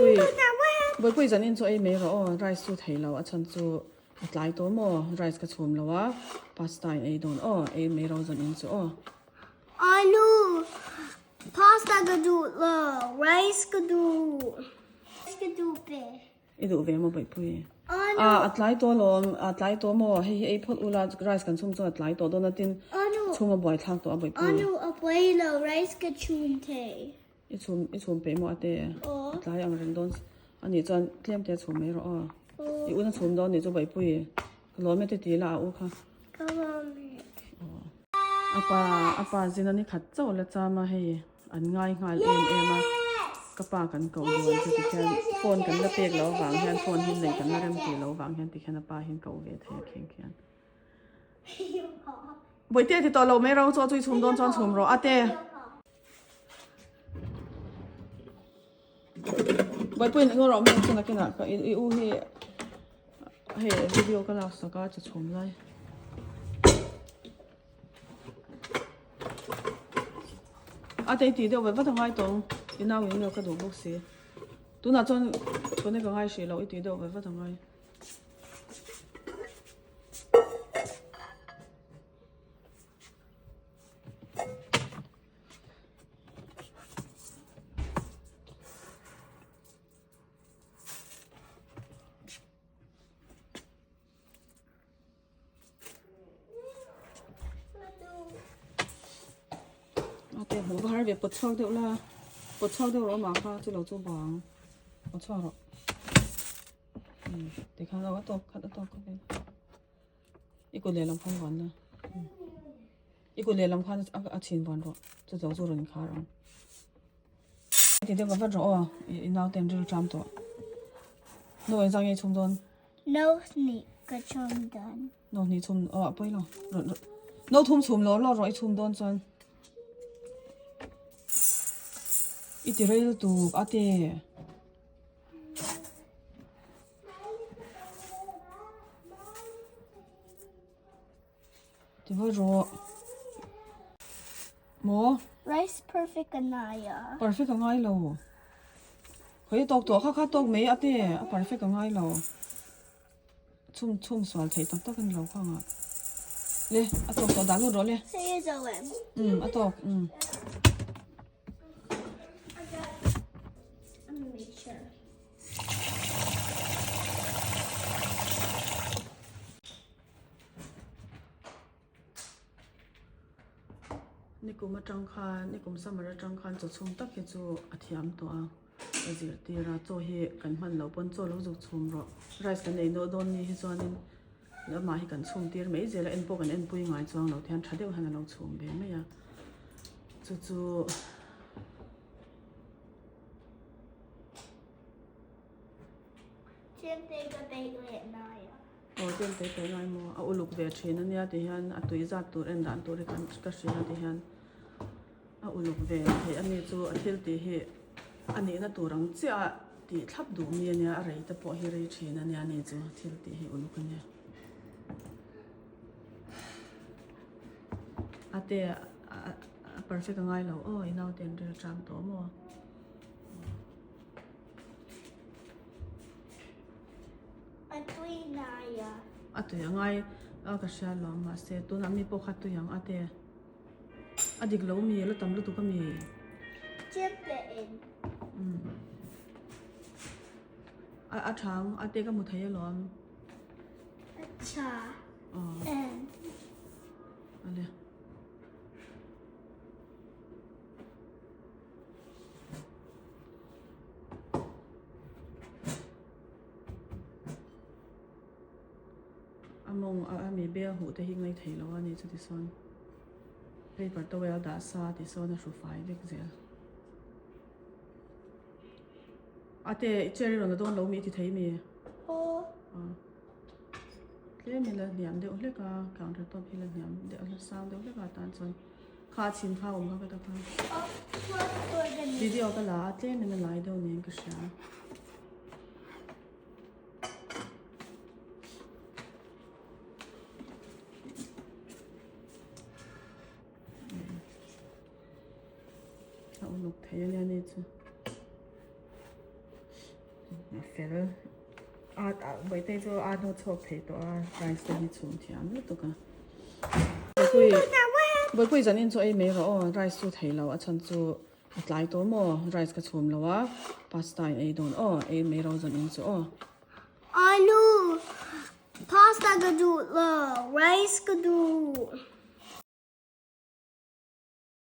Bawihpui Bawihpui zanin chu ei mai rawh aw rice chu thei lo a chhan chu a tlai tawh maw rice ka chhum lo a pasta in ei dawn aw ei mai ro zanin chu aw. Alu pasta ka duh lo rice ka duh rice ka duh pe. I duh ve maw Bawihpui? A a tlai tawh alawm, a tlai tawh maw? Hei hi ei phawt ula rice kan chhum chuan a tlai tawh dawn a tin chhum a buai thlak tawh a Bawihpui. Anu a pawi lo rice ka chhum thei. I chhum i chhum peih maw ate? A tlai ang reng dawn a nih chuan tlem te a chhum mai rawh aw. I un a chhum dawn nih chu Bawihpui. Ka lawm e te ti la a u kha. Ka lawm e. A pa a pa zin a ni khat chauh la cham a hei. An ngai nghal em em a, ka pa kan koh dawn chu tikhian phone kan la pek loh avang hian phone hi nei kan la rem tih loh avang hian tikhian a pa hian koh ve thei a kheng khian. Bawihte ti tawh lo mai ro chaw chu i chhum dawn chuan chhum rawh a te. Bawihpuiin eng rawh mai ang chu nakinah ka i u hi hei video ka lak sak a chaw chhum lai. A tei tih deuh ve vat a ngai tawng i nau in ka duh bawk si tunah chuan tuna ka ngai hrih loh i tih deuh ve vat a ngai. A te hmuh va har ve pawt chhuak deuh la pawt chhuak deuh rawh mah kha chu lo chu bang pawt chhuak rawh tikhan aw a tawp khat a tawp khat i kut lehlam khan vuan la i kut lehlam khan a chhin vuan rawh chu lo chu rawn khar ang ti deuh va vat rawh aw i naute an ril ṭam tawh nu engzah nge i chhum dawn. No hnih ka chhum dawn. No hnih chhum aw a pawi lo. No thum chhum lo lo rawh i chhum dawn chuan. I ti rei lutuk a te. Ti va rawh. Maw? Rice perfect a ngai a. Perfect a ngai lo. Khawi tawk tawh kha kha tawk mai a te a perfect a ngai lo. Chhum chhum sual theih tak tak a ni lo kha anga. Le a tawk tawh dah lut rawh le. Hei zo em? Um a tawk um. Make sure. Nikum atang khan nikum summer atang khan chaw chhum tak hi chu a thiam tawh a ka zirtir a chaw hi kan hman loh pawn chaw lo zuk chhum rawh rice kan ei nawh dawn ni hi chuanin amah hi kan chhum tir mai zel a en pawh kan en pui ngai chuang lo te hian tha deuh hian a lo chhum ve mai a chu chu. Aw tlem te te ngai maw a uluk ve thin ania ti hian a tui zat tur en dan tur hi kan ka hria ti hian a uluk ve thei ani chu a thil tih hi a nihna tur ang chiah a tih thlap duh mi ania a rei te pawh hi rei thin ania ani chu thil tih hi uluk ania a te a perfect a ngai lo aw i naute an ril tang tawh maw. A tui ngai a. A tui a ngai a ka hria lo mahse tunah mi pawh kha tui ang a te. A dik lo mi la tam lutuk a mi. Chip te in. Um. A a thang a te ka hmu thei alawm. A tha. Aw. En. Ale. A mawng a ami bel huh te hi ngaih theih loh a ni chu tisawn paper towel dah sa tisawn a hru fai vek zel a te chair i rawn la dawn lo mi i ti thei mi Aw. Tlem ila hniam deuh hlek a counter top hi la hniam deuh la sang deuh hlek a tan chuan. Kha chhin kha awm kha ka ta kha. Video ka la a tlem in a lai deuh niin ka hria. A uluk thei ania ni chu. A fel a Bawihtei chu a hnu chhuak thei tawh a. Rice te hi chhum thiam lutuk a. Bawihtei Bawihtei zanin chu ei mai rawh aw rice chu thei lo a chhan chu a tlai tawh maw rice ka chhum lo a pasta in ei dawn aw ei mai ro zanin chu aw. Alu pasta ka duh lo rice ka duh.